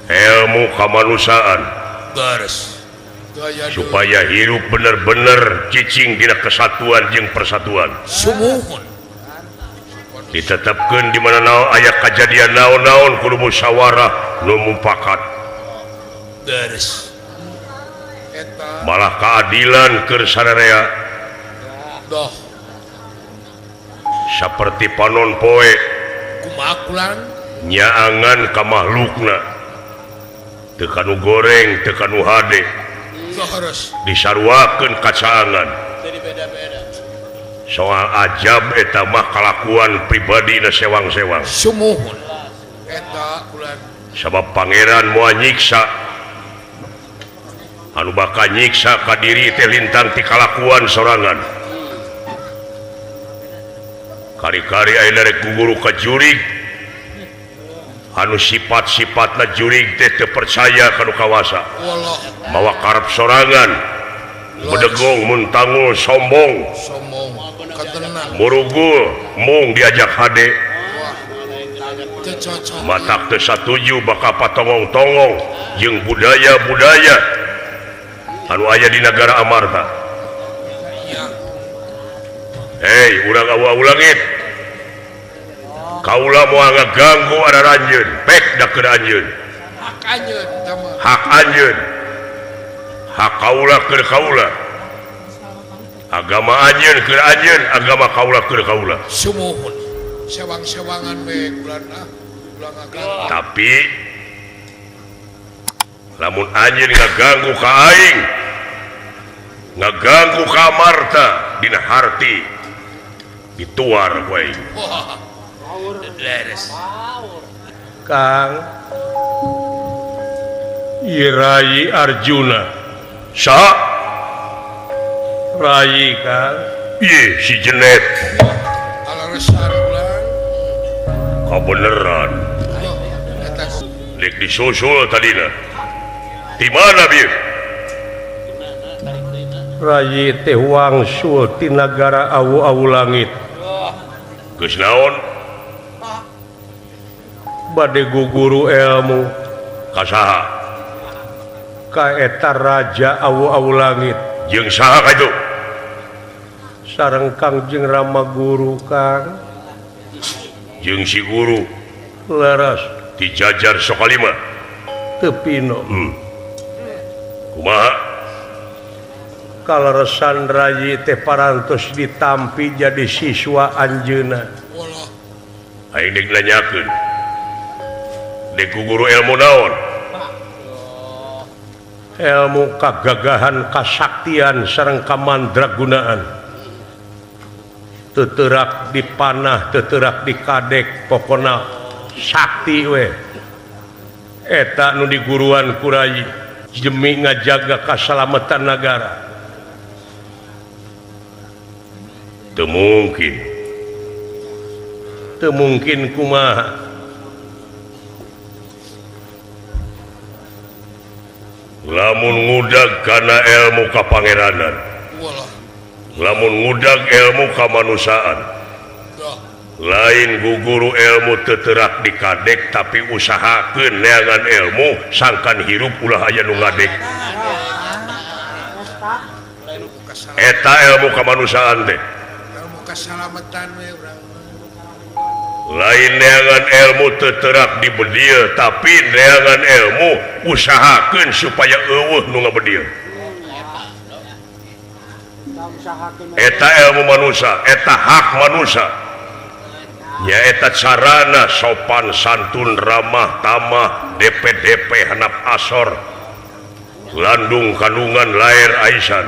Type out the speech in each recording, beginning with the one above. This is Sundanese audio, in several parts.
Ilmu kamanusiaan. Garis. Gaya. Supaya hirup bener-bener cicing dina kesatuan jeung persatuan. Sumuhun. Ditetapkan di mana naon aya kejadian naon-naon kudu musyawarah nu mufakat. Garis. Eta. Malah keadilan keur sararea. Doh. Seperti panon poe. Kumaha, kulan? Nyaangan ka makhlukna, teu kanu goreng, teu kanu hade. Garis. Disaruakeun kacaangan. Jadi beda-beda. Soal ajab eta mah kalakuan pribadi na sewang-sewang. Sumuhun. Eta, kulan. Sabab pangeran moal nyiksa anu bakal nyiksa ka diri teh lintang ti kalakuan sorangan. Kari-kari ayeuna rek guguru ka jurig anu sifat-sifatna jurig teh teu percaya ka nu kawasa. Walah. Mawa karep sorangan, bedegong, muntangul, sombong. Sombong. Katenan. Murugul mung diajak hade. Wah. Teu cocok. Matak teu satuju bakal patongong-tongong jeung budaya-budaya anu aya di negara Amarta. Iya. Hei, urang awu-awu langit, kaula moal ngaganggu aranjeun pek da keur anjeun. Hak anjeun eta mah. Hak anjeun, hak kaula keur kaula, agama anjeun keur anjeun, agama kaula keur kaula. Sumuhun. Sewang-sewangan we, kulan, ah. Ulah ngaganggu. Tapi lamun anjeun ngaganggu ka aing, ngaganggu ka Amarta, dina harti dituar ku aing. Wah. Leres. Kang Irayi Arjuna sa Rayi, Kang. Ih, si Jenet. Alaresan, kulan. Kabeneran. Oh, eta. Dek disusul tadina di mana bir? Rayi teh wangsul ti nagara awu-awu langit. Geus naon? Bade guguru ilmu. Ka saha? Ka eta raja awu-awu langit. Jeung saha ka itu? Sareng Kangjeng Rama Guru, Kang. Jeung si guru? Leres. Dijajar Sokalima? Teu pino. Kumaha? Kaleresan Rayi teh parantos ditampi jadi siswa anjeunna. Walah. Aing dek nanyakeun, dek guru ilmu naon? Ilmu kagagahan, kasaktian sareng kamandragunaan. Teterak di panah, teterak di kadek, pokona sakti we. Eta nu diguruan ku Rayi demi ngajaga kasalamatan nagara. Teu mungkin. Teu mungkin kumaha? Lamun ngudag kana ilmu kapangeranan, Walah. lamun ngudag ilmu kamanusiaan, Dah. lain guguru ilmu teterak di kadek, tapi usahakeun neangan ilmu sangkan hirup ulah aya nu ngadek. Eta ilmu kamanusiaan teh. Ilmu kasalamatan we urang. Lain neangan ilmu teterak di bedil, tapi neangan ilmu usahakeun supaya euweuh nu ngabedil. Eta ilmu manusia, eta hak manusia, nyaeta carana sopan santun, ramah tamah, DPDP handap asor, landung kandungan, lahir aisan,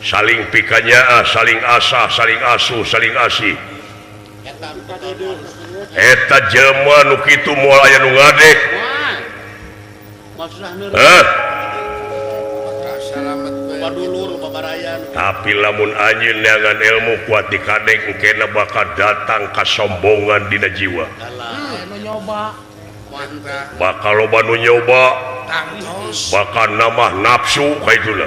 saling pikanyaah, saling asah, saling asuh, saling asih. Eta jelema nu kitu moal aya nu ngadek. Hah? Salamet we. Tapi lamun anjeun neangan ilmu kuat di kadek, engkena bakal datang kasombongan dina jiwa, bakal loba nu nyoba. Tangtos. Bakal namah nafsu kaituna,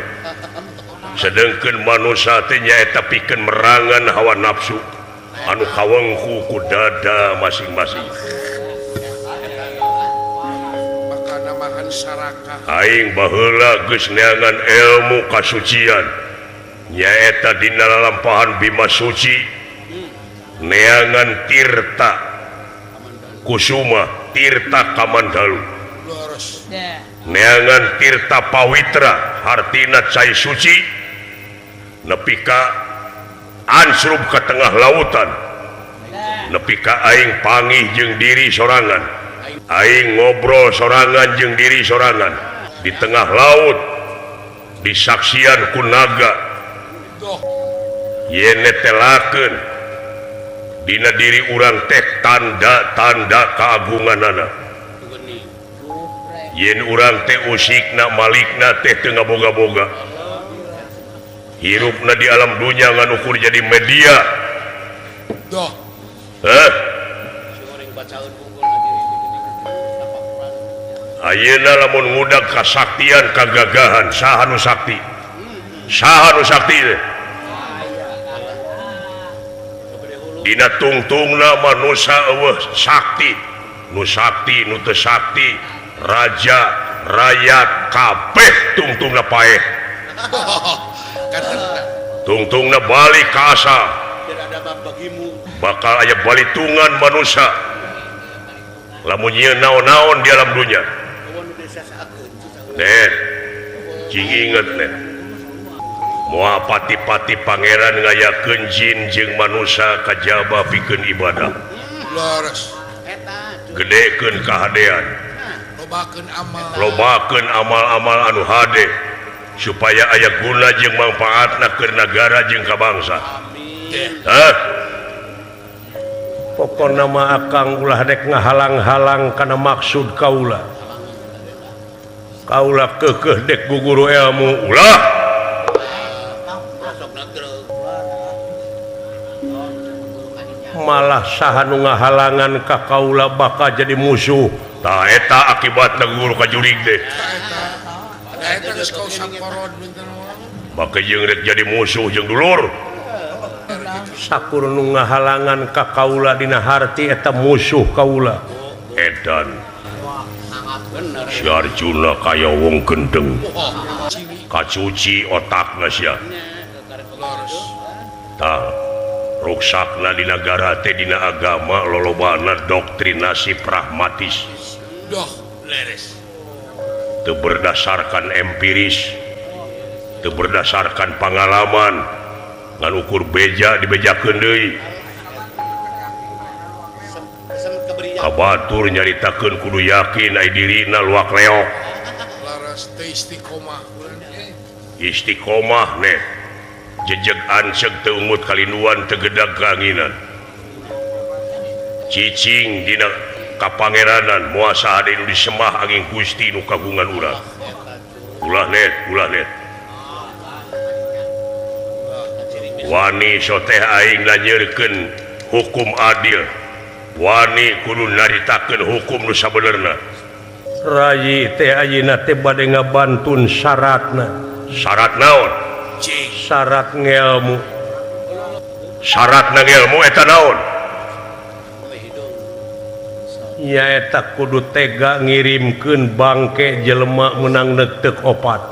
sedengkeun manusia teh nyaeta pikeun merangan hawa nafsu anu kawengku ku dada masing-masing. Urang sarakah. Aing baheula geus neangan ilmu kasucian nyaeta dina lalampahan Bima Suci neangan Tirta Kusuma, Tirta Kamandalu, neangan Tirta Pawitra hartina cai suci nepi ka ansrub ka tengah lautan, nepi ka aing pangih jeung diri sorangan, aing ngobrol sorangan jeung diri sorangan di tengah laut disaksian ku naga yen netelakeun dina diri urang teh tanda-tanda keagunganana, yen urang teh usikna malikna teh teu ngaboga-boga, hirupna di alam dunya ngan ukur jadi media. Heh? Ayeuna lamun ngudag kasaktian kagagahan saha nu sakti? Saha nu sakti teh? Dina tungtungna manusa eueuh sakti, nu sakti nu teu sakti, raja rakyat kabeh tungtungna paeh. Tungtungna balik ka asal. Bakal aya balitungan manusia lamun nyieun naon-naon di alam dunya. Net, cing inget net. Moal pati-pati pangeran ngayakeun jin jeung manusia kajaba pikeun ibadah. Gedekeun kahadean. Lobakeun amal-amal anu hade supaya aya guna jeung manfaatna keur nagara jeung ka bangsa. Hah? Pokona mah akang ulah dek ngahalang-halang kana maksud kaula. Kaula keukeuh dek guguru ilmu ulah. Malah saha nu ngahalangan ka kaula bakal jadi musuh. Tah eta akibatna guru kajurig teh. Bakal jeung rek jadi musuh jeung dulur. Sakur nu ngahalangan ka kaula dina harti eta musuh kaula. Edan. Si Arjuna kaya wong gendeng. Kacuci otakna sia. Tah ruksakna di nagara teh dina agama lolobana doktrinasi pragmatis. Teu berdasarkan empiris, teu berdasarkan pengalaman, ngan ukur beja dibejakeun deui. Ka batur nyaritakeun kudu yakin ai dirina luak leok. Istiqomah neh. Jejeg anseg teu ungut kalinduan teu gedag kaanginan. Cicing dina kapangeranan moal saha deui nu disemah angin Gusti nu kagungan urang. Ulah net, ulah net. Wani soteh aing nanyeurkeun hukum adil. Wani kudu naritakeun hukum nu sabenerna. Rayi teh ayeuna teh bade ngabantun syaratna. Syarat naon? Syarat ngelmu. Syaratna ngelmu eta naon? Nyaeta kudu tega ngirimkeun bangke jelema menang neuteuk opat.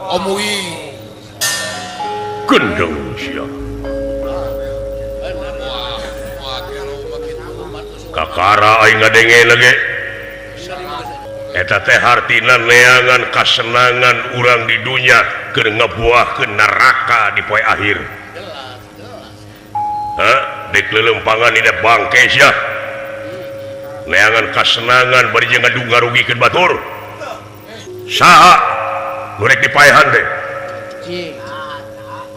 Gendeng sia. Kakara aing ngadenge lege. Eta teh hartina neangan kasenangan urang di dunya keur ngabuahkeun neraka di poe akhir. Heh, dek leuleumpangan dina bangke sia. Neangan kasenangan bari jeung ngadu ngarugikeun batur. Saha nu rek dipaehan teh?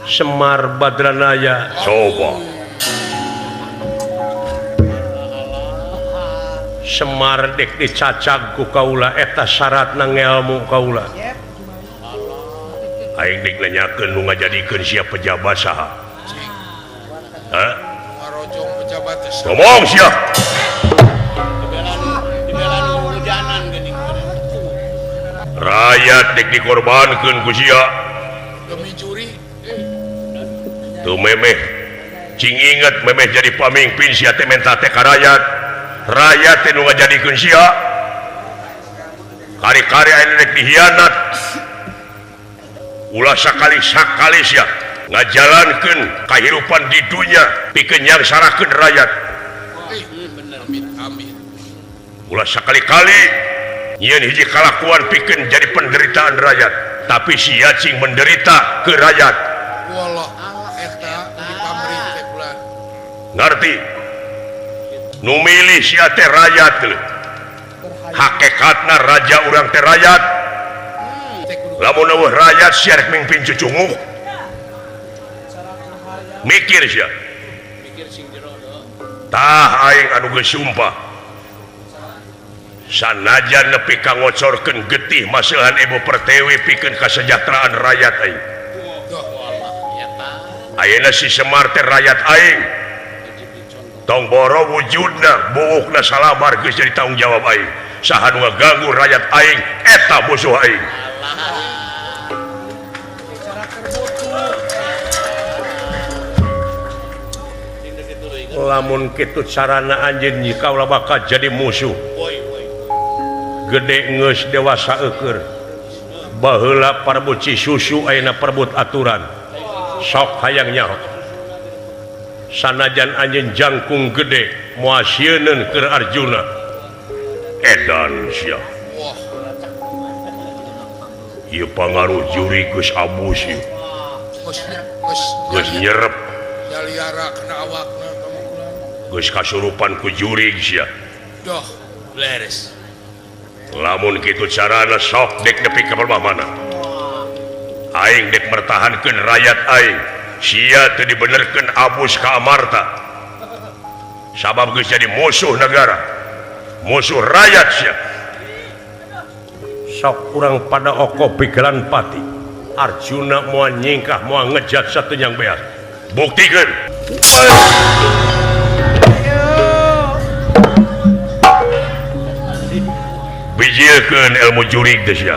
Semar Badranaya. Coba. Semar dek dicacag ku kaula eta syaratna ngelmu kaula. Aing dek nanyakeun nu ngajadikeun sia pejabat saha? Hah? Ngomong sia. Rakyat dek dikorbankeun ku sia. Demi curi. Teu memeh cing inget memeh jadi pamimpin sia teh menta teh ka rakyat. Rakyat teh nu ngajadikeun sia. Kari-kari ayeuna rek dihianat. Ulah sakali-sakali sia ngajalankeun kahirupan di dunya pikeun nyangsarakeun rakyat. Bener, amin amin. Ulah sakali-kali nyieun hiji kalakuan pikeun jadi penderitaan rakyat, tapi sia cing menderita ke rakyat. Wallah eta di pamrih teh kula. Ngarti? Nu milih sia teh rakyat teh. Hakikatna raja urang teh rakyat. Lamun eueuh rakyat sia rek mingpin cucunguk. Mikir sia. Tah aing anu geus sumpah. Sanajan nepi ka ngocorkeun getih maseuhan Ibu Pertiwi pikeun kasejahteraan rakyat aing. Ayeuna si Semar teh rakyat aing. Tong boro wujudna buukna salabar geus jadi tanggung jawab aing. Saha nu ngaganggu rakyat aing eta musuh aing. Lamun kitu carana anjeun kaula bakal jadi musuh. Gede geus dewasa eueur. Baheula parbut susu ayeuna parbut aturan. Sok hayang nyaho. Sanajan anjeun jangkung gede moal sieuneun keur Arjuna. Edan sia. Ieu pangaruh juri geus abus ieu. Geus nyerep. Jaliara kana awakna. Geus kasurupan ku jurig sia. Doh, leres. Lamun kitu carana sok dek nepi ka mana. Aing dek mertahankeun rakyat aing. Sia teu dibenerkeun abus ka Amarta. Sabab geus jadi musuh negara. Musuh rakyat sia. Sok urang pada oko pigelan pati. Arjuna moal nyingkah moal ngejat satunyang beas. Buktikeun. Bijilkeun ilmu jurig teh sia.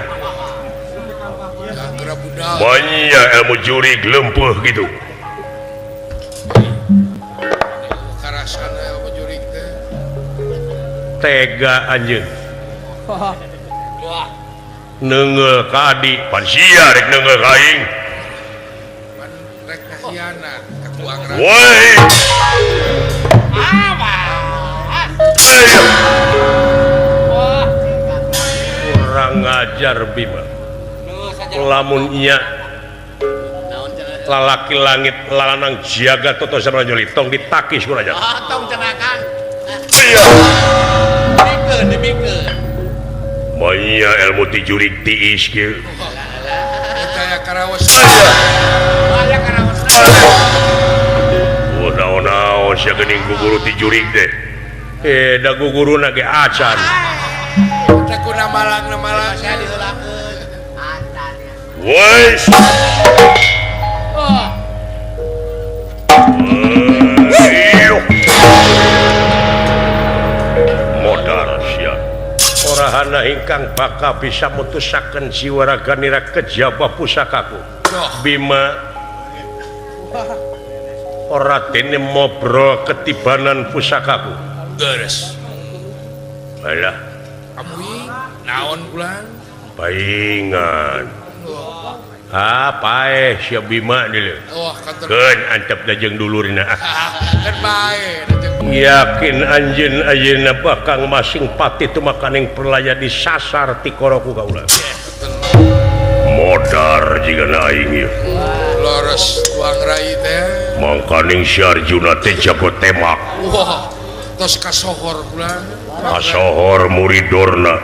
Banyak ilmu jurig lempeuh gitu. Karasana ilmu jurig teh. Tega anjeun. Neungeul ka adi, pan sia rek neungeul ka aing. Pan rek ngahianat ka tuang rakyat. Woi. Kurang ngajar Bima. Lamun nya lalaki langit lalanang jaga toto sabrajoli tong ditakis kurang ajar. Oh, tong cenah Kang. Iya. Dibikeun, dibikeun. Maya ilmu ti jurig tiis kieu. Eta aya karaos. Aya karaos. Oh, naon-naon sia geuning guguru ti jurig teh. Da guguruna ge acan. Teh kuna malang malang sia diheulakeun. Acan. Woi. Oh. Modar sia. Orahana ingkang bakal bisa mutusaken jiwa raganira kejaba pusakaku. Bima ora dene mobrol ketibanan pusakaku. Deres. Alah. Amuing naon ulang? Paingan. Ah, paeh sia Bima deuleu. Wah, kantor. Keun antep da jeung dulurna. Kan bae. Yakin anjeun ayeuna bakal masing pati tumakaning perlaya disasar ti koroku kaula. Modar jigana aing ieu. Leres tuang rai teh. Mangkaning si Arjuna teh jago temak. Wah, tos kasohor kula. Kasohor muridorna.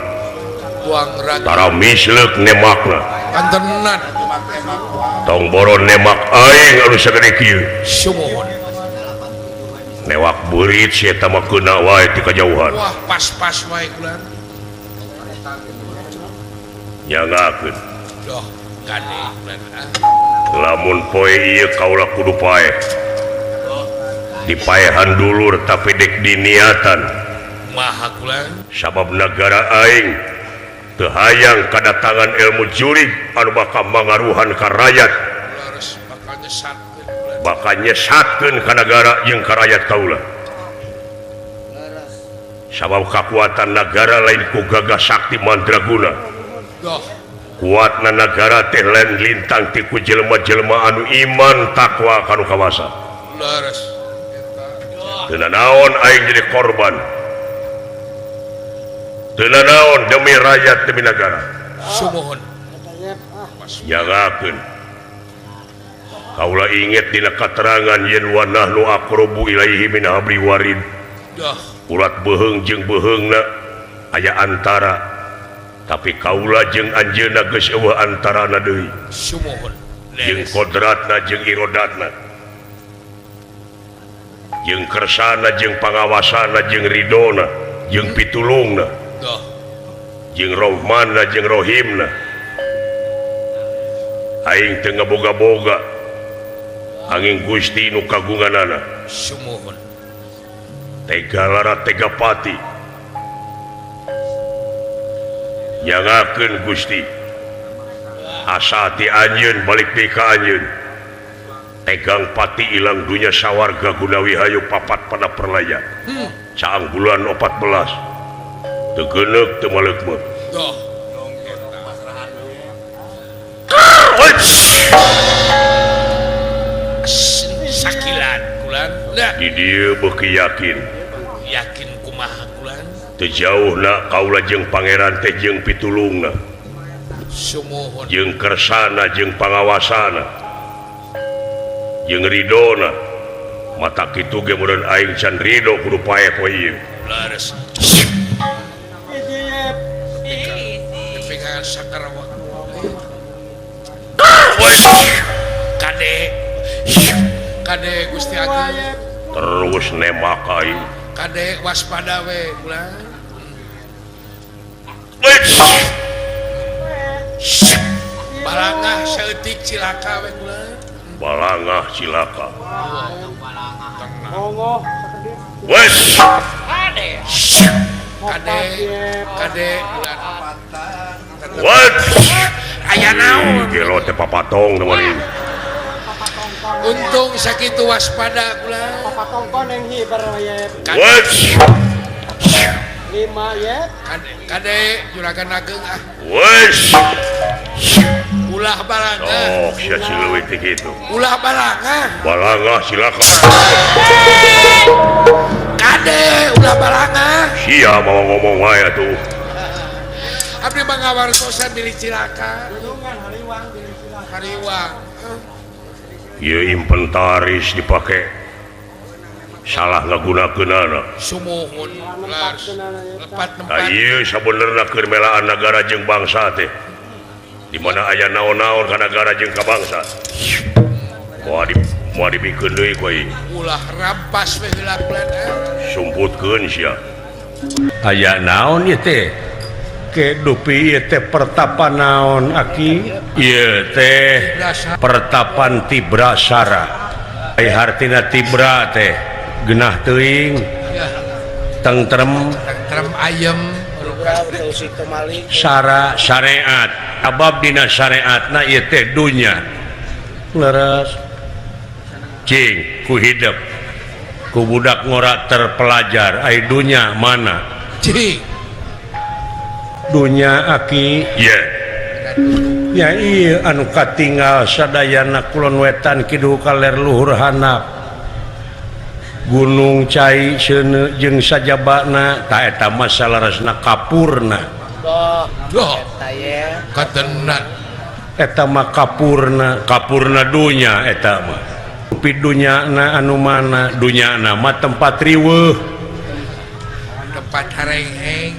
Tuang rai. Tara misleuk nemakna. Kantenan. Tong boro nemak aing anu sagede kieu. Sumuhun. Newak beurit si eta mah keuna wae ti kajauhan. Wah, pas-pas wae kula. Nyangakeun. Doh, gade. Lamun poe ieu kaula kudu paeh. Dipaehan dulur tapi dek diniatan. Maha kula. Sabab nagara aing teu hayang kadatangan ilmu jurig anu bakal mangaruhan ka rakyat. Bakal nyesatkeun. Bakal nyesatkeun ka nagara jeung ka rakyat kaula. Sabab kakuatan nagara lain ku gagah sakti mandraguna. Kuatna nagara teh lain lintang ti ku jelema-jelema anu iman takwa kanu kawasa. Leres. Teu naon aing jadi korban. Teu naon demi rakyat demi negara. Sumuhun. Jagakeun. Kaula inget dina katerangan yen wa nahnu aqrabu ilaihi min hablil warid. Urat beuheung jeung beuheungna aya antara. Tapi kaula jeung anjeunna geus eueuh antarana deui. Sumuhun. Jeung kodratna jeung irodatna. Jeung kersana jeung pangawasana jeung ridona jeung pitulungna. Jeung rohmanna jeung rohimna. Aing teu ngaboga-boga angin Gusti nu kagunganana. Sumuhun. Tega lara tega pati. Nyangakeun Gusti asa ti anjeun balik deui ka anjeun tegang pati ilang dunya sawarga gunawi hayu papat pada perlaya. Caang bulan 14 teu geuneuk teu maleukmeuk. Sakilan kulan di dieu beuki yakin yakin kumaha kulan teu jauhna kaula jeung pangeran teh jeung pitulungna. Sumuhun. Jeung kersana jeung pangawasana jeung ridona. Mata kitu ge meureun aing can rido kudu paeh poe ieu. Leres. Dipingan sakarawa. Kade. Kade Gusti Agung. Terus nemak aing. Kade waspada we ulah. Balangah saeutik cilaka we kula. Balangah cilaka. Wes. Kade. Kade kade ulah. Wes. Aya naon? Gelo teh papatong nu ieu. Untung sakitu waspada kula. Papatong koneng hiber ye. Wes. 5 ye. Kade juragan ageng ah. Wes. Ulah balangah. Oh, sia cileuit teh kitu. Ulah balangah. Balangah cilaka. Kade ulah balangah. Sia mau ngomong wae atuh. Abdi mah ngawartosan bilih cilaka. Gunungan hariwang bilih cilaka. Hariwang. Ieu inventaris dipake salah ngagunakeunana. Sumuhun lars. Lepat nempat. Ieu sabenerna keur melaan nagara jeung bangsa teh. Di mana aya naon-naon ka nagara jeung ka bangsa. Moal dibikeun deui ku ieu. Ulah rampas we heula kulan. Sumputkeun sia. Aya naon ieu teh? Ke dupi ieu teh pertapan naon aki? Ieu teh pertapan Tibrasara. Ai hartina tibra teh genah teuing. Tentrem, tentrem ayem sara syariat. Abab dina syariatna ieu teh dunya. Leres. Cing ku hidep. Ku budak ngora terpelajar ai dunya mana? Cing. Dunya aki ye. Ya ieu anu katinggal sadayana kulon wetan kidul kaler luhur handap. Gunung cai seuneu jeung sajabana ta eta mah salaresna kapurna. Doh, eta ye. Katenan. Eta mah kapurna, kapurna dunya eta mah. Pi dunyana anu mana? Dunyana mah tempat riweuh. Tempat harengheng.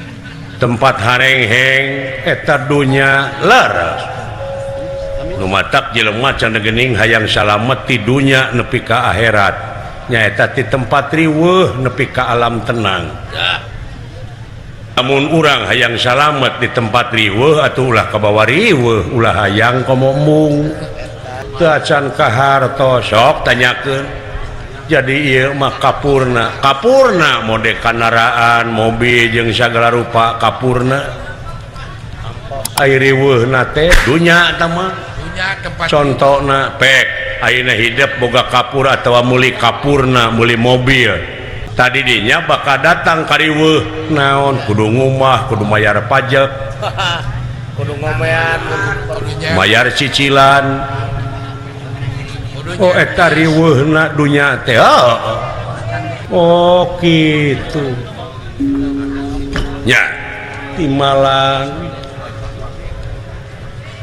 Tempat harengheng eta dunya leres. Nu matak jelema can geuning hayang salamet ti dunya nepi ka akhirat. Nyaeta ti tempat riweuh nepi ka alam tenang. Lamun urang hayang salamet di tempat riweuh atuh ulah kabawa riweuh, ulah hayang komo mung. Teu acan ka hartos sok tanyakeun. Jadi ieu mah kapurna, kapurna mode kandaraan, mobil jeung sagala rupa kapurna. Ai riweuhna teh dunya eta mah. Contona pek ayeuna hidep boga kapur atawa meuli kapurna, meuli mobil. Tadi dinya bakal datang ka riweuh naon kudu ngumah, kudu mayar pajak. Kudu ngomean Bayar cicilan. Oh eta riweuhna dunya teh. Oh kitu. Nya timalang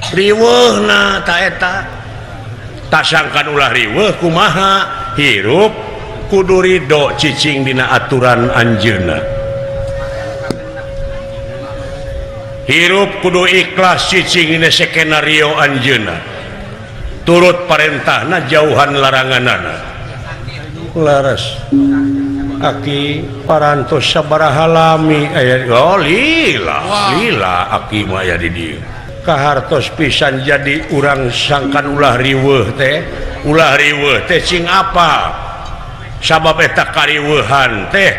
riweuhna ta eta. Tasangkan ulah riweuh kumaha hirup kudu ridho cicing dina aturan anjeunna. Hirup kudu ikhlas cicing dina skenario anjeunna. Turut parentahna jauhan laranganana. Laras aki parantos sabaraha lami aya oh lila lila aki mah aya di dieu. Kahartos pisan jadi urang sangkan ulah riweuh teh cing apa sabab eta kariweuhan teh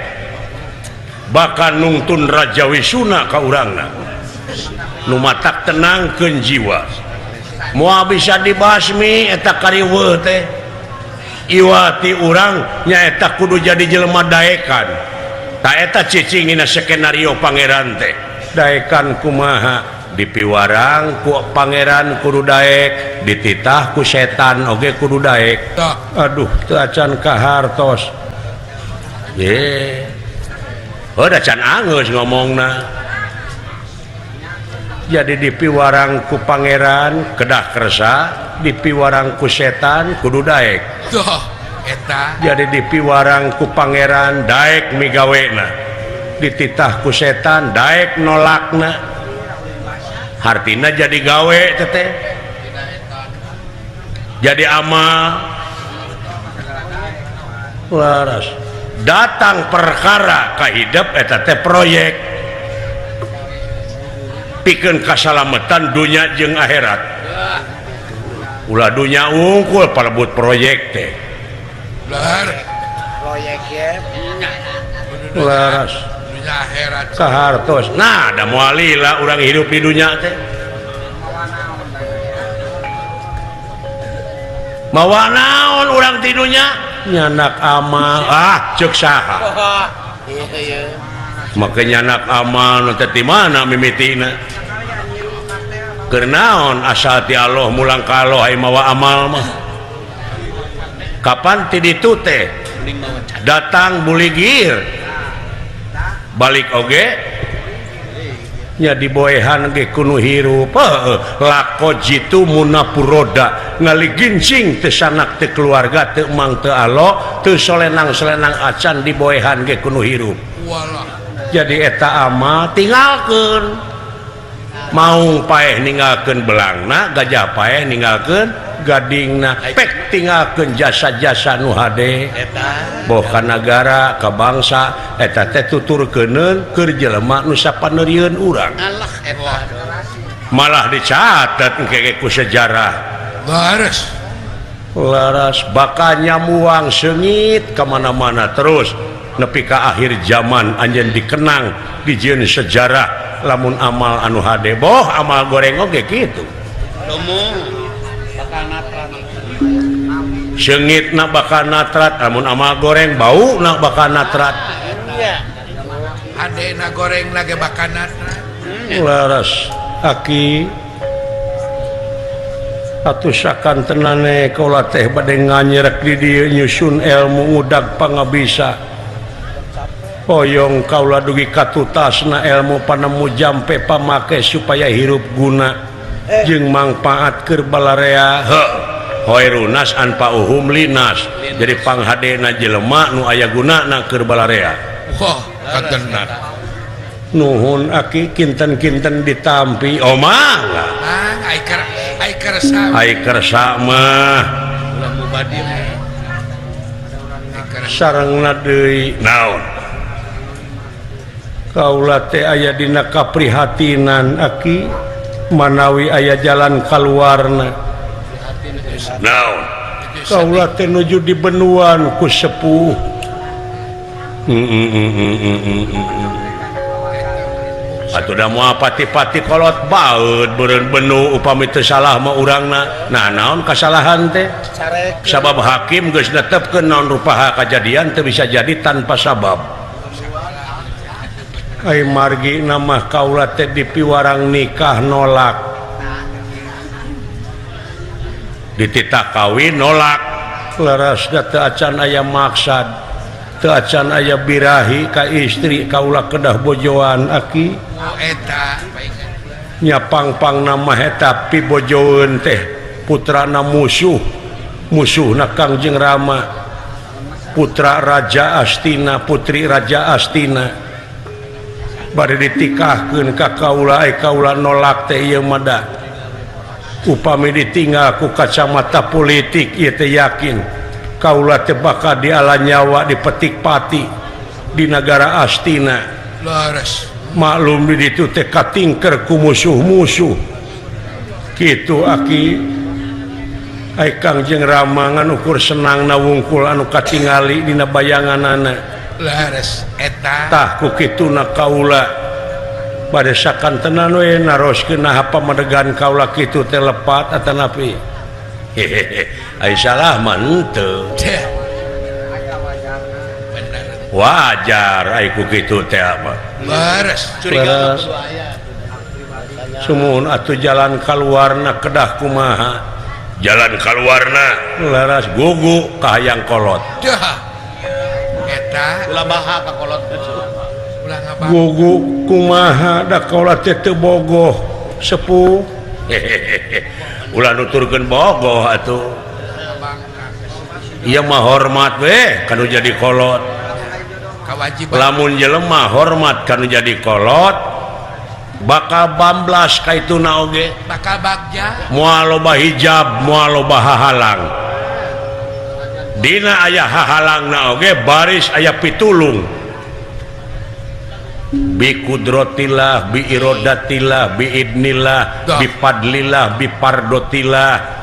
bakal nungtun Raja Wisuna ka urangna nu matak tenangkeun jiwa moal bisa dibasmi eta kariweuh teh iwati urang nyaeta kudu jadi jelema daekan ta eta cicing dina skenario pangeran teh daekan kumaha dipiwarang ku pangeran kudu daek dititah ku setan oge kudu daek. Aduh teu acan kahartos ye heuh da can anggeus ngomongna. Jadi dipiwarang ku pangeran kedah kersa dipiwarang ku setan kudu daek. Eta jadi dipiwarang ku pangeran daek migawena dititah ku setan daek nolakna hartina jadi gawe teteh jadi amal laras datang perkara kahidep eta teh proyek pikeun kasalamatan dunya jeung akhirat ulah dunya unggul palebut proyek teh proyek ye laras kahartos nah da moal lila urang hidup di dunya teh mawa naon urang di dunya nyanak amal ah ceuk saha make nyanak amal teh di mana mimitina keur naon asal ti Allah mulang ka Allah ai mawa amal mah kapan ti ditu teh datang buligir balik oge nya diboehan ge kuno hirup lako jitu munapuroda ngaligincing teu sanak teu keluarga teu mang teu alo teu solenang-solenang acan diboehan ge kuno hirup. Jadi eta amal tinggalkeun maung paeh ninggalkeun belangna gajah paeh ninggalkeun gadingna pek tinggalkeun jasa-jasa nu hade boh ka nagara ka bangsa eta teh tuturkeuneun keur jelema nu sapaneurieun urang malah dicatat engke ku sejarah laras laras bakal nyamuang seungit ka mana-mana terus nepi ka akhir zaman anjeun dikenang dijieun sejarah lamun amal anu hade boh amal goreng oge kitu seungit na bakal natrat lamun amal goreng bau na bakal natrat hade na goreng lagi bakal natrat laras aki atuh sakantenane kaula teh bade nganyerek di dieu nyusun ilmu ngudag pangabisa hoyong kaula dugi katutasna ilmu panemu jampe pamake supaya hirup guna jeung mangpaat keur balarea heuh hoirunas anfa'uhum linas jadi panghadena jelema nu aya gunana keur balarea. Wah katenan nuhun aki kinten-kinten ditampi oh mangga ai kersa ai kersa mah ulah mubadir sarengna deui naon kaula teh aya dina kaprihatinan aki manawi aya jalan kaluarna naon kaula teh nuju di benuan ku sepuh atuh da moal pati-pati kolot baeud beureun benu upami teu salah mah urangna nah naon kasalahan teh sabab hakim geus netepkeun naon rupaha kajadian teu bisa jadi tanpa sabab. Ai margi nama kaula teh dipiwarang nikah nolak. Dititah kawin nolak. Leres da teu acan aya maksad, teu acan aya birahi ka istri kaula kedah bojoan aki. Oh eta nya pangpang nama eta pibojoeun teh putrana musuh, musuhna Kangjeng Rama, putra Raja Astina, putri Raja Astina. Bari ditikahkeun ka kaula ai kaula nolak teh ieu mah da. Upami ditinggal ku kacamata politik ieu teh yakin kaula teh bakal diala nyawa dipetik pati di nagara Astina. Leres. Maklum di ditu teh katingker ku musuh-musuh. Kitu aki. Ai Kangjeng Rama ngan ukur senangna wungkul anu katingali dina bayanganana. Leres eta. Tah ku kituna kaula bade sakantenan we naroskeun naha pamadegan kaula kitu teh lepat atanapi. Hehehe, ai salah mah henteu. Wajar ai ku kitu teh mah. Leres. Curiga sumuhun atuh jalan kaluarna kedah kumaha? Jalan kaluarna leres gugu ka hayang kolot. Dah. Eta ulah baha ka kolot. Ulah ngabah. Gugu kumaha da kaula teh teu bogoh sepuh. Hehehe. Ulah nuturkeun bogoh atuh. Ieu mah hormat we kanu jadi kolot. Kawajiban. Lamun jelema hormat kanu jadi kolot bakal bamblas ka ituna oge. Bakal bagja. Moal loba hijab, moal loba hahalang. Dina aya hahalangna oge baris aya pitulung. Bi kudrotillah, bi irodatillah, bi idnillah, bi fadlillah, bi pardotillah,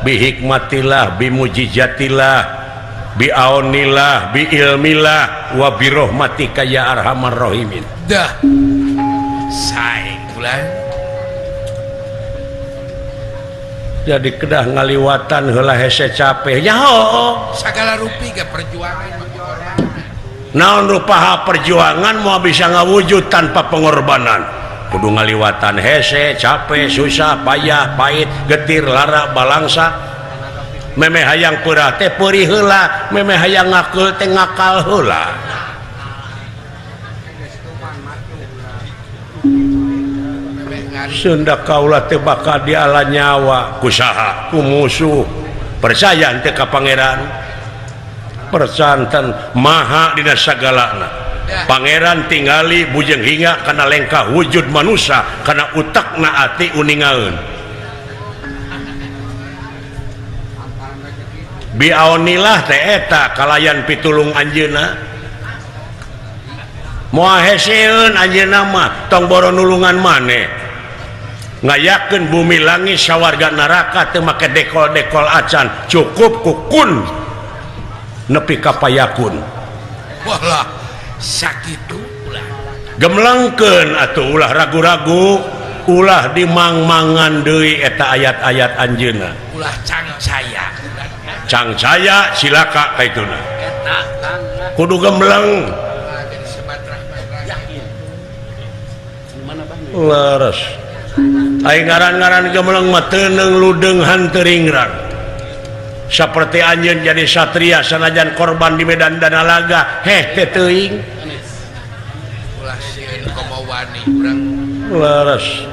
bi hikmatillah, bi mujizatillah, bi aunillah, bi ilmillah, wa bi rahmatika ya arhamar rahimin. Dah. Sae bulan. Jadi kedah ngaliwatan heula hese capek nyaho sagala rupi ge perjuangan. Naon rupaha perjuangan moal bisa ngawujud tanpa pengorbanan. Kudu ngaliwatan hese, capek, susah, payah, pahit, getir, lara, balangsa. Memeh hayang peurah teh peurih heula, memeh hayang ngakeul teh ngakal heula. Sunda kaula teh bakal diala nyawa ku saha? Ku musuh. Percaya teh ka pangeran. Persanten maha dina sagalana. Pangeran tingali bujeng hinga kana lengkah wujud manusia kana utakna ati uningaeun. Biaonilah teh eta kalayan pitulung anjeunna. Moal heseun anjeunna mah tong boro nulungan maneh. Ngayakeun bumi langit sawarga neraka teu make dekol-dekol acan, cukup kukun nepi ka payakun. Walah sakitu ulah. Gemlengkeun atuh ulah ragu-ragu, ulah dimangmangan deui eta ayat-ayat anjeunna. Ulah cangcaya. Cangcaya silaka kaituna. Eta kudu gemleng. Leres. Ai ngaran-ngaran gemleng mah teuneung ludeung hanteuringrang. Saperti anjeun jadi satria sanajan korban di medan danalaga, heh teh teuing. Ulah sieun komo wani urang. Leres.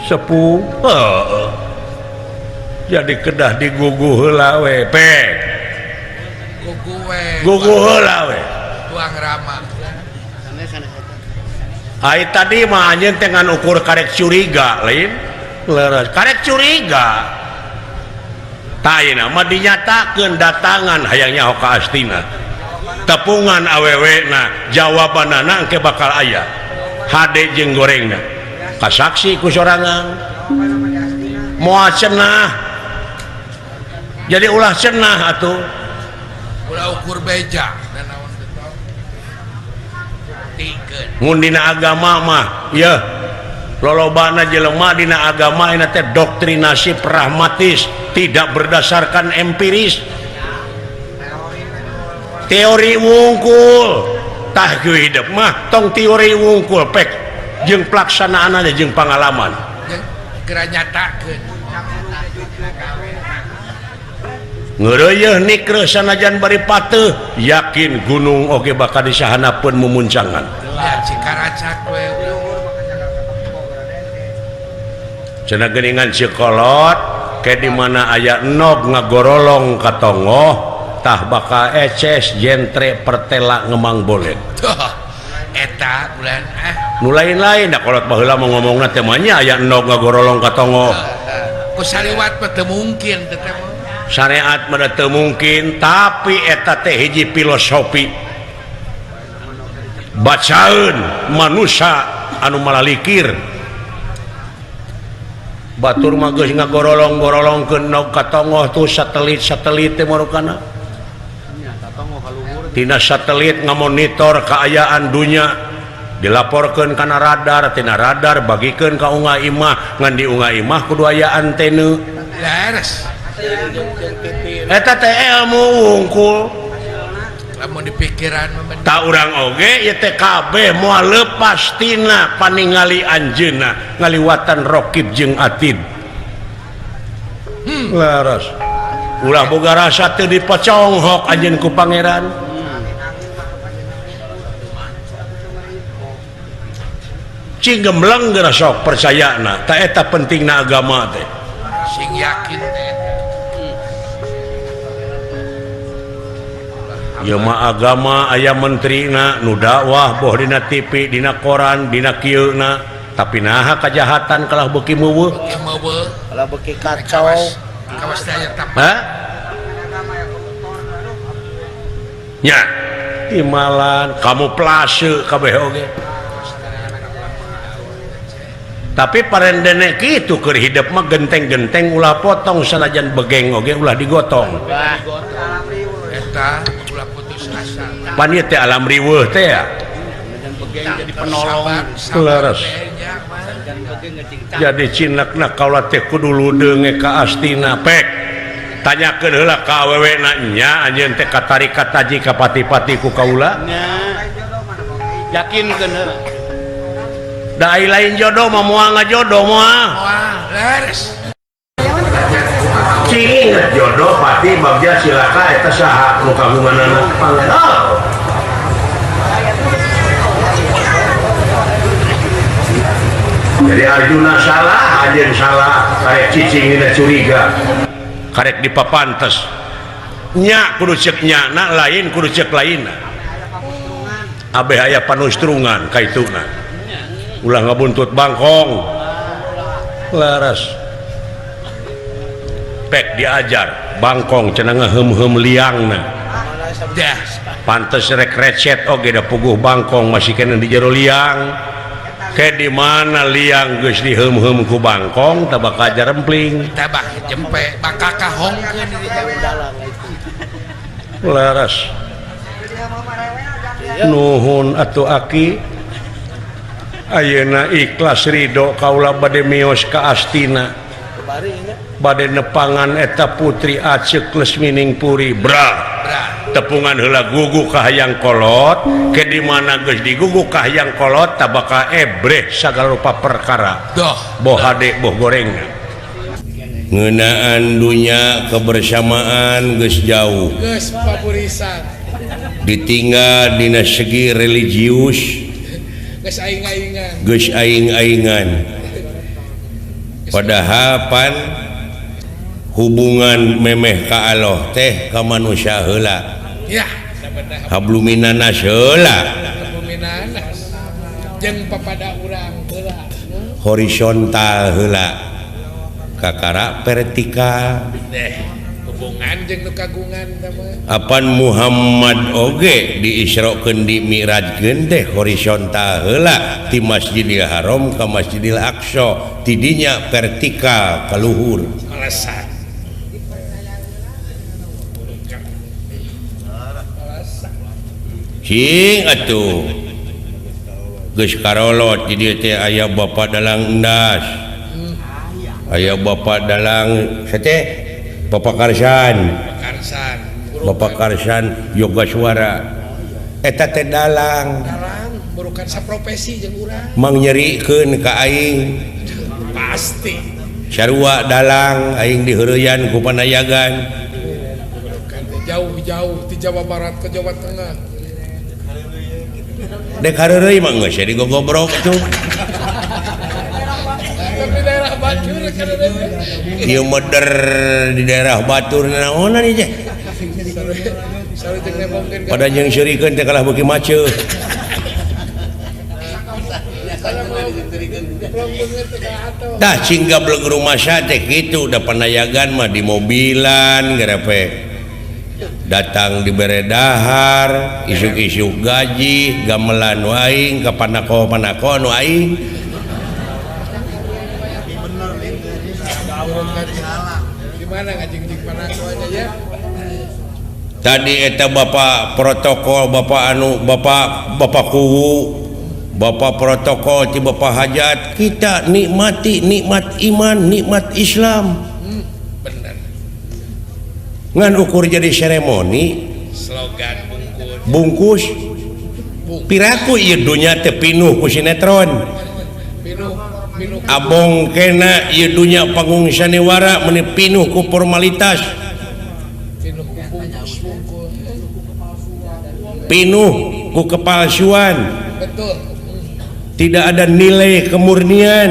Sepuh. Heeh. Jadi kedah digugu heula we, pe. Gugu we. Gugu heula we. Tuang rama. Ai tadi mah anjeun teh ngan ukur karek curiga lain. Leres. Karek curiga. Tah ayeuna mah dinyatakeun datangan hayang nyaho ka Astina. Tepungan awewena, jawabanana engke bakal aya. Hade jeung gorengna. Kasaksi ku sorangan. Moal cenah. Jadi ulah cenah atuh. Ulah ukur beja. Mun dina agama mah yeuh lolobana jelema dina agama ina teh doktrinasi pragmatis, tidak berdasarkan empiris, teori wungkul. Tah kieu hidup mah tong teori wungkul pek jeung pelaksanaanna jeung pangalaman. Geura nyatakeun. Ngeureuyeun nikreuh sanajan bari pateuh yakin gunung oge bakal disahanapeun mumuncangan. Ya cikaracak we. Cenah geuningan sikolot ke di mana aya enog ngagorolong ka tonggoh tah bakal eces jentre pertela ngemang bolet. Eta bulan ah. Nu lain-lain da kolot baheula mah ngomongna teh mah nya aya enog ngagorolong ka tonggoh. Ku saliwat mah teu mungkin teh teh. Syariat mah teu mungkin tapi eta teh hiji filosofi. Bacaeun manusia anu malalikir. Batur mah geus ngagorolong-gorolongkeun nog ka tonggoh tuh satelit-satelit teh marukana. Tina satelit ngamonitor kaayaan dunya dilaporkeun kana radar, tina radar bagikeun ka unga imah, ngan di unga imah kudu aya antena. Leres. Eta teh ilmu wungkul. Lamun dipikiran mah ta urang oge ieu teh kabeh moal leupas tina paningali anjeunna ngaliwatan rokib jeung atid. Leres. Ulah boga rasa teu dipoconghok anjeun ku pangeran. Cing gembleng geura sok percayana, ta eta pentingna agama teh. Sing yakin teh. Ieu mah agama aya menterina nu dakwah boh dina TV, dina koran, dina kieuna, tapi naha kajahatan kalah beuki meuweuh. Kalah beuki kacau. Kawas teh aya tap. Hah? Nya, timalan kamuflase kabeh oge. Tapi parendene kitu keur hidup mah genteng-genteng ulah potong sanajan begeng oge ulah digotong. Eta ulah putus asa. Pan ieu teh alam riweuh teh ya. Jadi penolong. Leres. Jadi cinakna kaula teh kudu ludeung ka Astina pek. Tanyakeun heula ka awewena nya anjeun teh katarik kataji ka pati-pati ku kaula. Yakinkeun heula. Da ai lain jodoh mah moal ngajodoh moal. Moal, leres. Cing jodoh pati bagja silaka eta saha nu kagunganana pangeran. Jadi Arjuna salah, anjeun salah, karek cicing dina curiga. Karek dipapantes. Nya kudu ceuk nyana lain kudu ceuk lainna. Abeh aya panustrungan kaituna. Ulah ngabuntut bangkong. Leres. Pek diajar bangkong cenah ngeheum-heum liangna. Pantes rek recet oge da puguh bangkong masih kena di jero liang. Ke di mana liang geus diheum-heum ku bangkong tah bakal jarempling. Tah bakal jempe bakal kahongkeun di dalam. Leres. Nuhun atuh aki. Ayeuna ikhlas ridho kaula bade mios ka Astina. Bade nepangan eta putri Acek Lesmining Puri. Bra. Tepungan heula gugu ka hayang kolot, ke di mana geus digugu ka hayang kolot tah bakal ebreh sagala rupa perkara. Doh, boh hade boh gorengna. Ngeunaan dunya kebersamaan geus jauh. Geus papurisan. Ditinggal dina segi religius. Geus aing-aingan. Geus aing-aingan. Padahal pan hubungan memeh ka Allah teh ka manusia heula. Ya, habluminanas heula. Habluminanas. Jeung papada urang heula. Horizontal heula. Kakara vertikal. Hubungan jeung nu kagungan teh mah. Apan Muhammad oge diisrokeun di Mi'rajkeun teh horizontal heula ti Masjidil Haram ka Masjidil Aqsa, tidinya vertikal ka luhur. Melesat. Cing atuh geus karolot di dieu teh aya Bapak Dalang Endas. Aya Bapak Dalang sete Bapak Karsan. Bapak Karsan Yoga Suara. Eta teh dalang. Dalang bukan saprofesi jeung urang. Mang nyerikeun ka aing. Pasti. Sarua dalang aing diheureyan ku panayagan. Jauh-jauh di Jawa Barat ke Jawa Tengah. Dek hareureuy mah geus digogobrok tuh. Tapi daerah Batur kan ieu meder di daerah Batur naonan ieu teh. Pada jeung seurikeun teh kalah beuki maceuh. Tah cing gablek rumasa teh kitu da panayagan mah di mobilan gerepe. Datang di beredahar, isuk-isuk gaji, gamelan nu aing, ka panako-panako nu aing. Gimana ngajing-jing panako aja ya? Tadi eta bapak protokol, bapak anu, bapak bapak kuwu, bapak protokol ti bapak hajat, kita nikmati nikmat iman, nikmat Islam. Bener. Ngan ukur jadi seremoni slogan bungkus bungkus piraku ieu dunya teh pinuh ku sinetron pinuh abong kena ieu dunya panggung sandiwara meuni pinuh ku formalitas pinuh ku bungkus bungkus pinuh ku kepalsuan. Betul. Tidak ada nilai kemurnian.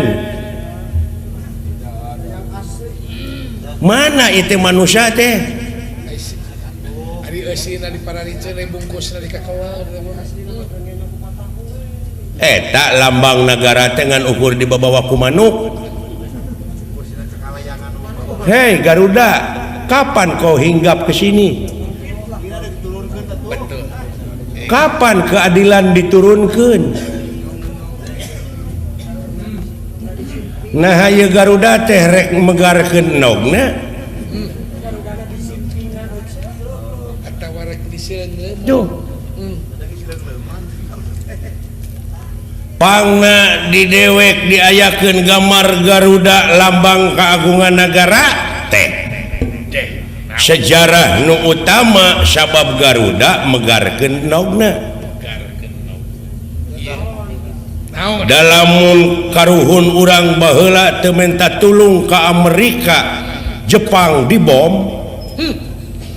Mana itu manusia teh? Tak lambang negara dengan ukur di bawah ku manuk. Hei Garuda, kapan kau hinggap ke sini? Kapan keadilan diturunkan? Nah ieu Garuda teh rek megarkeun endogna. Tuh. Pangna di dewek diayakeun gambar Garuda lambang keagungan negara teh. Sejarah nu utama sabab Garuda megarkeun endogna. Dalamun karuhun urang baheula teu menta tulung ka Amerika, Jepang dibom.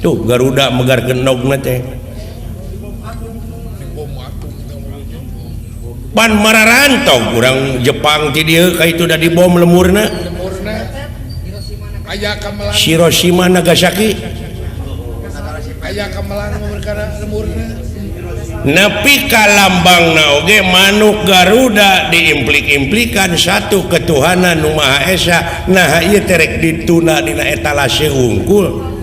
Tuh Garuda megarkeun endogna teh. Pan mararantog urang Jepang ti dieu ka itu da dibom lemurna. Hiroshima Nagasaki. Aya kamelang lemurna. Nepi ka lambangna oge manuk Garuda diimplik-implikan satu ketuhanan nu Maha Esa. Nah ieu teh rek dituna dina etalase wungkul.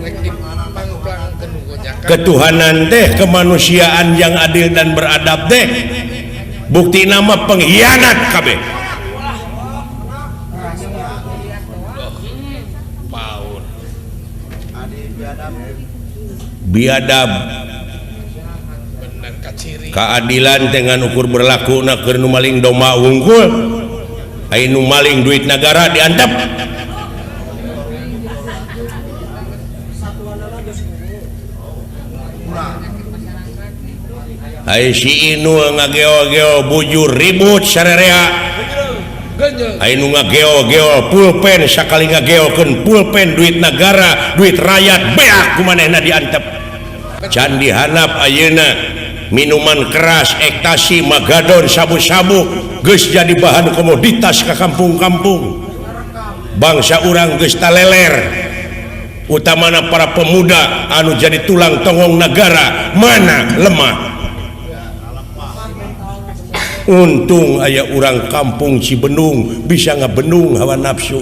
Ketuhanan teh kemanusiaan yang adil dan beradab teh bukti nama pengkhianat kabeh. Biadab. Keadilan dengan ukur berlaku na keur nu maling domba wungkul, ai nu maling duit negara diantep. Ai si Inul ngageo-geo bujur ribut sarerea. Ai nu ngageo-geo pulpen sakali ngageokeun pulpen duit negara, duit rakyat beak ku manehna diantep. Candi hanap ayeuna minuman keras, ekstasi, magadon, sabu-sabu geus jadi bahan komoditas ka kampung-kampung. Bangsa urang geus taleler. Utamana para pemuda anu jadi tulang tonggong negara mana lemah. Untung aya urang kampung Cibendung bisa ngebendung hawa nafsu.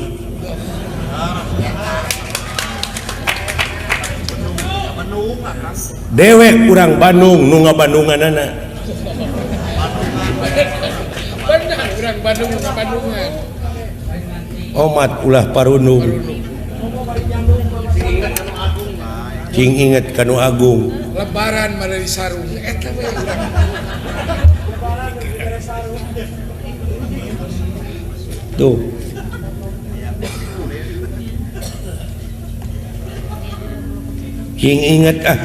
Dewek urang Bandung nu ngabandunganana. Benar urang Bandung nu ngabandungan. Omat ulah parundung. Cing inget kanu agung. Lebaran mah sarung eta we urang. Tuh. Cing inget ah.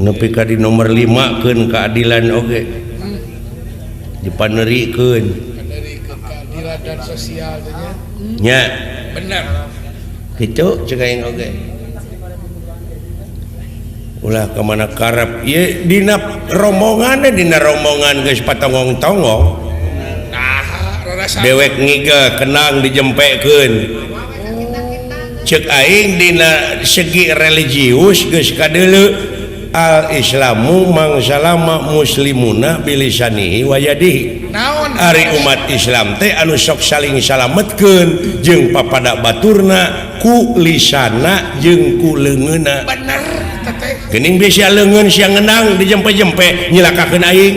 Nepi ka di nomor 5 keun keadilan oge. Dipanerikeun. Panerikeun keadilan dan sosial teh nya. Nya. Bener. Kitu cek aing oge. Ulah ka mana karep ieu dina rombongan dina rombongan geus patonggong-tonggong. Nah, dewek ngigel kenang dijempekeun. Cek aing dina segi religius geus kadeuleu al islamu mangsalama muslimuna bilisanihi wa yadihi. Naon ari umat Islam teh anu sok saling salametkeun jeung papada baturna ku lisana jeung ku leungeunna. Bener teh. Geuning bisa leungeun sia ngenang dijempe-jempe nyilakakeun aing.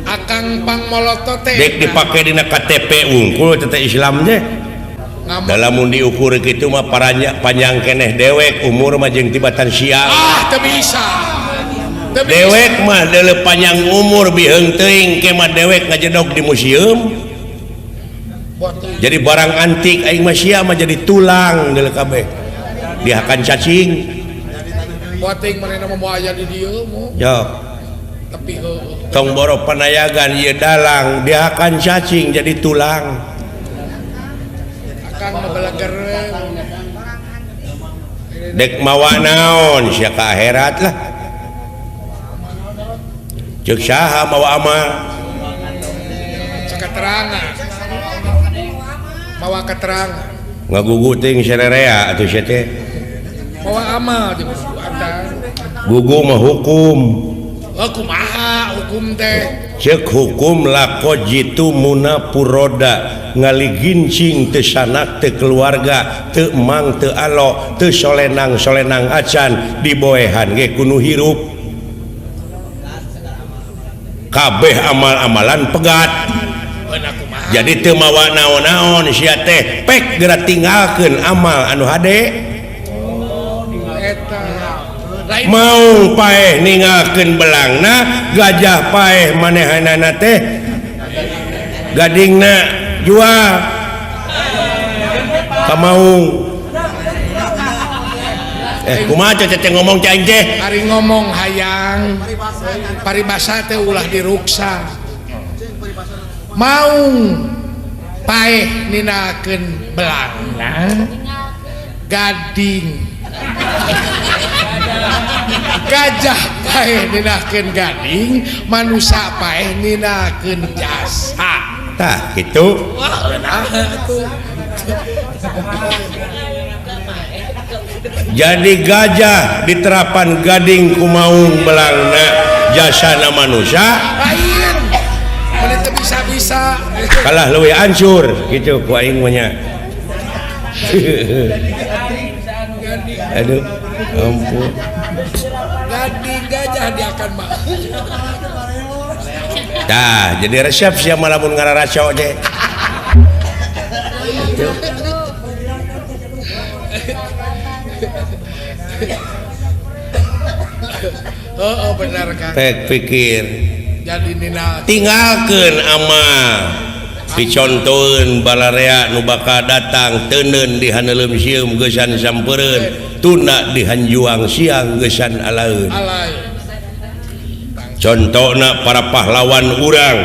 Akang pangmolotot teh dek dipake dina KTP wungkul teh Islam teh. Dalam mun diukur kitu mah panjang keneh dewek umur mah jeung tibatan siang. Ah, teu bisa. Teu bisa. Dewek mah deuleu panjang umur biheung teuing ke mah dewek ngajedog di museum. Jadi barang antik aing mah sia mah jadi tulang deuleu kabeh. Dihakan cacing. Boting manehna mah moal aya di dieu mu. Yo. Tapi heueuh. Tong boro panayagan ieu dalang dihakan cacing jadi tulang. Dek mawa naon sia ka akhirat lah. Ceuk saha mawa amal? Cek keterangan. Mawa keterangan. Ngagugu teuing sarerea atuh sia teh. Mawa amal jeung perbuatan. Gugu mah hukum. Oh kumaha hukum teh? Ceuk hukum lako jitu muna puroda ngaligincing teu sanak teu keluarga teu emang teu alo teu solenang-solenang acan diboehan ge kudu hirup. Kabeh amal-amalan pegat. Jadi teu mawa naon-naon sia teh pek geura tinggalkeun amal anu hade. Mau paeh ninggalkeun belangna gajah paeh manehanana teh gadingna jual ka maung. Kumaha ceceh ngomong cai teh? Ari ngomong hayang paribasa teh ulah diruksa. Maung paeh ninggalkeun belangna gading gajah paeh ninakeun gading manusia paeh ninakeun jasa. Tah kitu. Wah nah atuh. Jadi gajah diterapan gading kumaung belangna jasana manusia lain mun teu bisa-bisa kalah leuwih hancur kitu ku aing mah nya. Aduh ampun. Gading gajah dia akan mah. Tah, jadi resep sia mah lamun ngararaco teh. Oh, benar kan. Pek pikir. Jadi nina tinggalkeun amal. Picontoeun balarea nu bakal datang teuneun di haneuleum sieum geusan sampeureun. Tuna dihanjuang siang geusan alaeun. Contona para pahlawan urang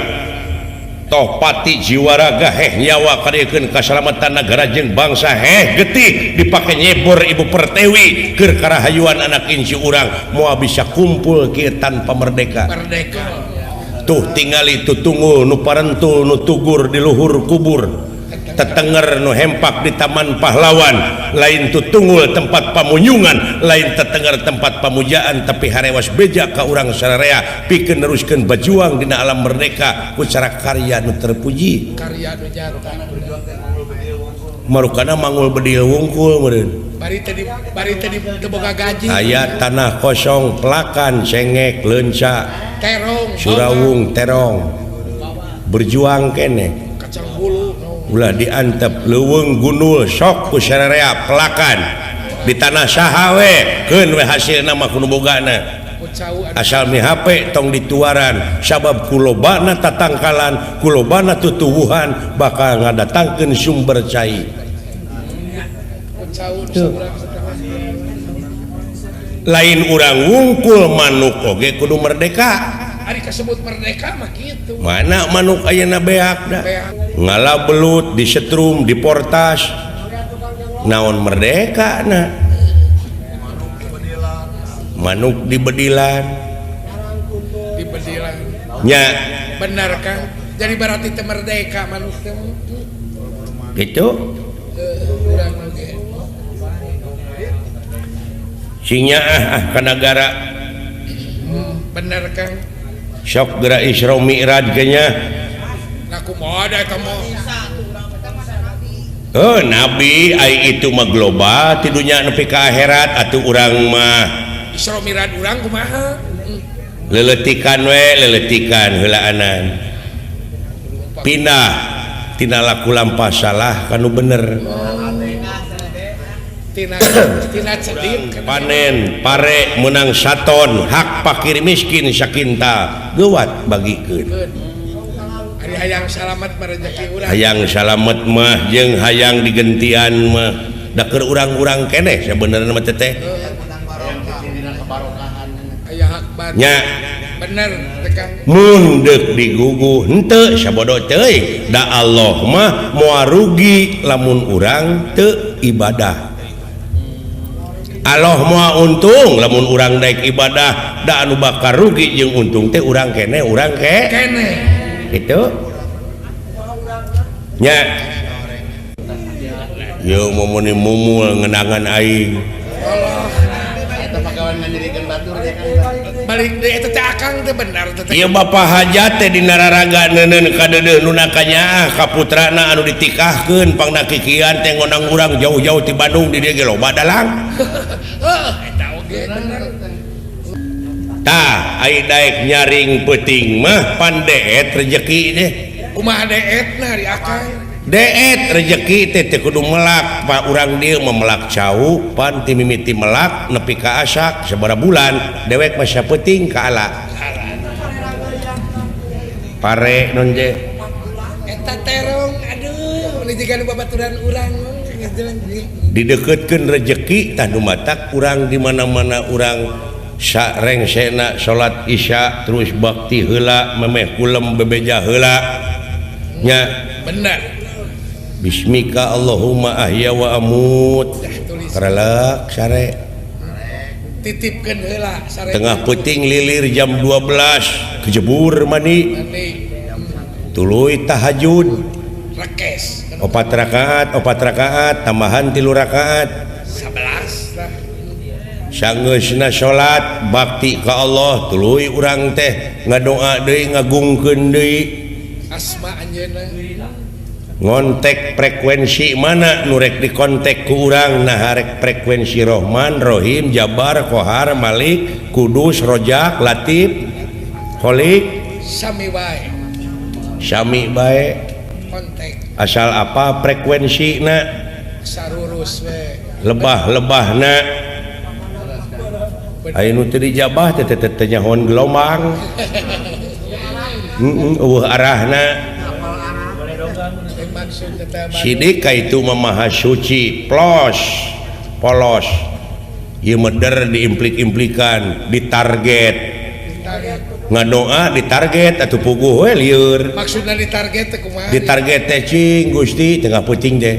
toh pati jiwaraga heh nyawa kariekeun kasalamatan nagara jeung bangsa heh getih dipake nyebor ibu pertewi keur karahayuan anak inci urang moal bisa kumpul kieu tanpa merdeka. Merdeka. Tuh tingali tutungul nu parentul nu tugur di luhur kubur. Tetenger nu hempak di taman pahlawan lain tutungul tempat pamunyungan lain tetenger tempat pamujaan tapi harewas beja ka urang sararea pikeun neruskeun bajuang dina alam merdeka ku cara karya nu terpuji karya nu nyata marukana mangul bedil wungkul meureun bari teh teu boga gaji aya tanah kosong pelakan cengek leunca terong surawung terong berjuang keneh kacang bulu ulah diantep leuweung gundul sok ku sararea pelakan di tanah saha we keun we hasilna mah kudu bogana asal mihape tong dituaran sabab kulobana tatangkalan kulobana tutuwuhan bakal ngadatangkeun sumber cai. Lain urang wungkul manuk oge kudu merdeka. Ari kasebut merdeka mah kitu. Mana manuk ayeuna beak da. Ngala belut disetrum diportas. Naon merdeka na. Manuk dibedilan. Dibedilan. Nya. Benar Kang. Jadi berarti teu merdeka manuk teh. Gitu. Urang oge. Sinya ah ka nagara. Bener Kang. Sok geura Isra Mi'raj ge nya. Nah kumaha da eta mah? Oh, nabi ai itu mah global ti dunya nepi ka akhirat atuh urang mah. Isra Mi'raj urang kumaha? Leuletikan we, leuletikan heulaanan. Pindah tina laku lampah salah ka nu bener. Tina tina cedit panen pare menang saton hak pakir miskin sakinta geuwat bagikeun. Ari hayang salamet mah rezeki urang. Hayang salamet mah jeung hayang digentian mah da keur urang-urang keneh sabenerna mah teh. Aya hak batur. Nya bener teh Kang. Mun deuk diguguh henteu sabodo teuing da Allah mah moal rugi lamun urang teu ibadah. Allah moal untung lamun urang daek ibadah da anu bakal rugi jeung untung teh urang keneh urang ke keneh kitu nya. Yeuh mumuni mumul ngenangan aing. Allah eta pagawean nganyerikeun batur teh Kang. Balik deui eta teh Akang teh bener teh. Ieu bapa hajat teh dina raraga neuneun kadeudeuh nu nakanyaah ka putrana anu ditikahkeun pangna kikian teh ngondang urang jauh-jauh ti Bandung di dieu ge loba dalang. Heuh eta oge bener. Tah ai daek nyaring peuting mah pan deet rejeki teh. Kumaha deetna ari Akang? Deet rejeki teh teu kudu melak pa urang dieu mah melak cau pan ti mimiti melak nepi ka asak sabaraha bulan dewek mah sapeuting ka ala. Pare non je. Eta terong aduh meuni jiga nu babaturan urang Dideukeutkeun rejeki tah nu matak urang di mana-mana urang sarengsena salat isya terus bakti heula memeh kulem bebeja heula nya. Bener. Bismika Allahumma ahya wa amut. Karelek sare. Titipkeun heula sare. Tengah peuting lilir jam 12 kejebur mandi. Tuluy tahajud. Rekes. 4 rakaat, 4 rakaat, tambahan 3 rakaat. 11 lah. Sanggeusna salat bakti ka Allah tuluy urang teh ngadoa deui ngagungkeun deui. Asma anjeunna. Ngontek frekuensi mana nu rek dikontek ku urang nah rek frekuensi Rohman, Rohim, Jabar, Kohar, Malik, Kudus, Rojak, Latif, Kholik, sami bae. Sami bae. Kontek. Asal apa frekuensina? Sarurus we. Lebah-lebahna. Aya nu teu dijabah teh teh nyahoan gelombang. Heeh, eueuh arahna. Sidik ka itu mah maha suci, plos, polos. Ieu meder diimplik-implikan, ditarget. Ngadoa ditarget atuh puguh we lieur. Maksudna ditarget teh kumaha? Ditarget teh cing Gusti tengah peuting teh.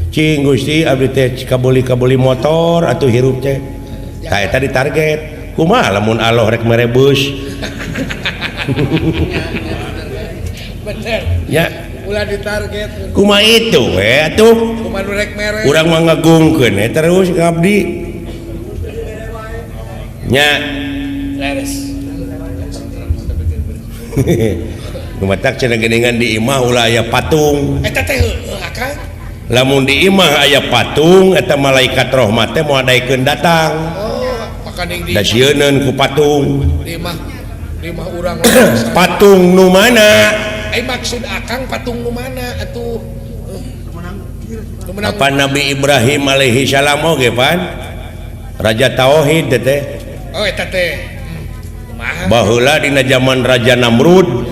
Cing Gusti abdi teh kabeli-kabeli motor atuh hirup teh. Tah eta ditarget. Kumaha lamun Allah rek mere beus? Bener. Ya. Ulah ditarget. Kumaha itu we atuh? Kumaha nu rek mere? Urang mah ngagungkeun we terus ngabdi. Nya. Leres. Nu matak cenah geuningan di imah ulah aya patung. Eta teh heueuh Akang. Lamun di imah aya patung eta malaikat rahmat teh moal daekeun datang. Oh, makaning di Da sieuneun ku patung. Di imah, di imah urang. Patung nu mana? Ai maksud Akang patung nu mana atuh? Apa Nabi Ibrahim alaihi salam oge pan? Raja Tauhid teh. Oh eta teh. Kumaha? Baheula dina zaman Raja Namrud.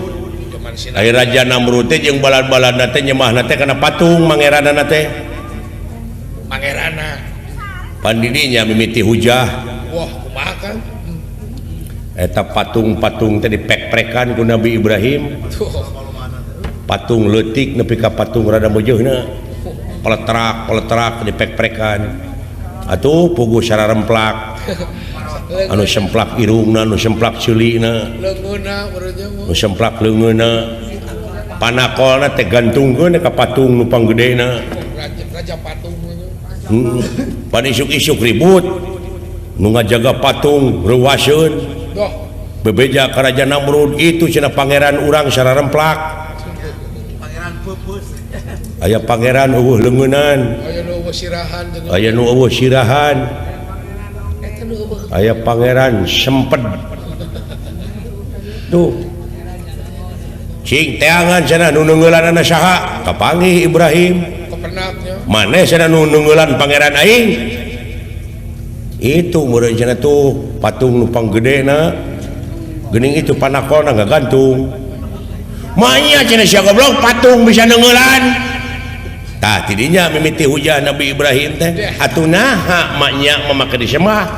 Ai Raja Namrud teh jeung balad-baladna teh nyemahna teh kana patung mangeranana teh. Mangerana. Pandidinya mimiti hujah. Wah, kumaha Kang? Eta patung-patung teh dipek-prekan ku Nabi Ibrahim. Patung leutik nepi ka patung rada meujeuna. Peletrak-peletrak dipek-prekan. Atuh puguh sararemplak. Anu semplak irungna, anu semplak ceulina, leungeunna nu semplak leungeunna. Panakolna teh gantungkeun ka patung nu panggedena. Raja patung. Pan isuk-isuk ribut. Nu ngajaga patung reuwaseun. Bebeja ka Raja Namrud itu cenah pangeran urang sararemplak. Pangeran peupeus. Aya pangeran eueuh leungeunan. Aya nu eueuh sirahan. Aya nu eueuh sirahan. Aya pangeran semped. Tuh. Cing teangan cenah nu neungeulanana saha? Kapanggih Ibrahim. Maneh cenah nu neungeulan pangeran aing? Itu meureun cenah tuh patung nu panggedena. Geuning itu panakolna ngagantung. Manya cenah sia goblok patung bisa neungeulan. Tah tidinya mimiti hujan Nabi Ibrahim teh atuh naha maknya mah make disembah.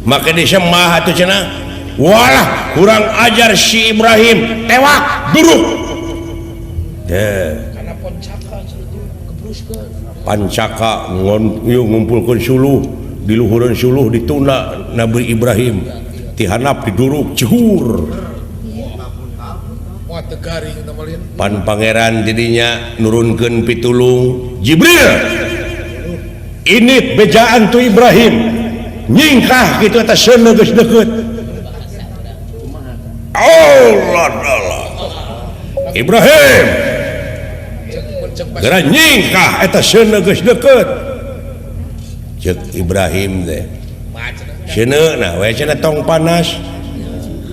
Make disembah atuh cenah. Walah kurang ajar si Ibrahim tewak duruk. Teh pancaka ngumpulkeun suluh di luhureun suluh ditunda Nabi Ibrahim tihanap diduruk cehur. Pan pangeran jadinya nurunkeun pitulung Jibril ini bejaan tu Ibrahim nyingkah kitu eta seuneu geus deukeut. Allah Allah Ibrahim geura nyingkah eta seuneu geus deukeut. Ceuk Ibrahim teh seuneu nah we cenah tong panas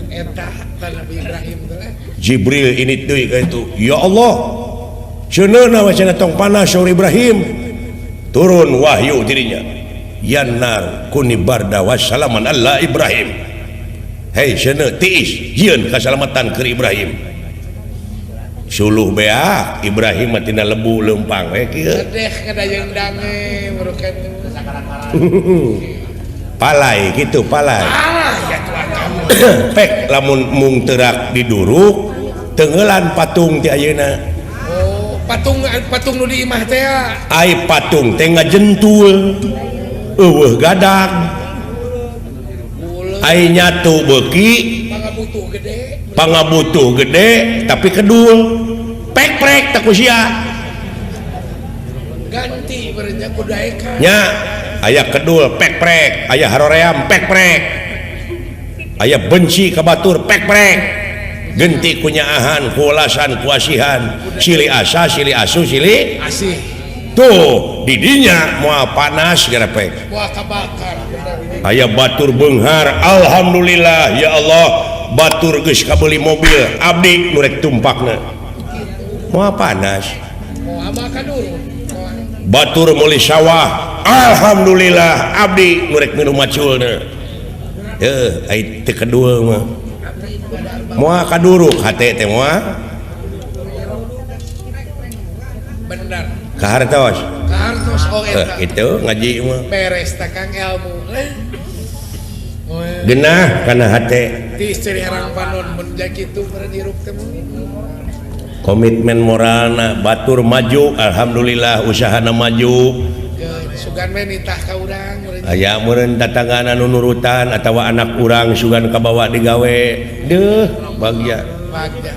eta Nabi Ibrahim teh. Jibril ini deui ka itu ya Allah cenah we cenah tong panas saur Ibrahim. Turun wahyu dirinya yannar kuni barda wassalaman alla Ibrahim. Hei cenah tiis jieun kasalamatan keur Ibrahim. Suluh beak Ibrahim mah tina lebu leumpang we kieu. Dedeh kadayeung dange merukan palai kitu palai. Pek lamun mung terak diduruk tenggelan patung ti ayeuna. Oh, patung patung nu di imah teh. Ai patung teh ngajentul eueuh gadag. Ai nyatu beuki pangabutuh gede. Pangabutuh gede tapi kedul. Pek-prek tak ku sia. Ganti berenya ku daekan. Nya, aya kedul pek-prek, aya haroream pek-prek. Aya benci ka batur pek-prek. Genti kunyaahan, kuulasan, kuasihan, silih asa, silih asu, silih asih. Tuh, didinya moal panas garepek. Moal kabakar. Aya batur beunghar, alhamdulillah ya Allah, batur geus kabeuli mobil, abdi nu rek tumpakna. Moal panas. Moal kaduruk. Batur meuli sawah, alhamdulillah abdi nu rek minum maculna. Heuh, ai teu kedul mah. Moal kaduruk hate teh moal. Bener. Kahartos. Kahartos oh eta. Itu ngaji mah. Beres teh Kang ilmu. Genah kana hate. Ti istri herang panon mun kitu meureun hirup teh. Komitmen moralna batur maju, alhamdulillah usahana maju. Sugan we nitah ka urang. Aya meureun tatangga anu nurutan atawa anak urang sugan kabawa digawe. Deuh bagja. Bagja.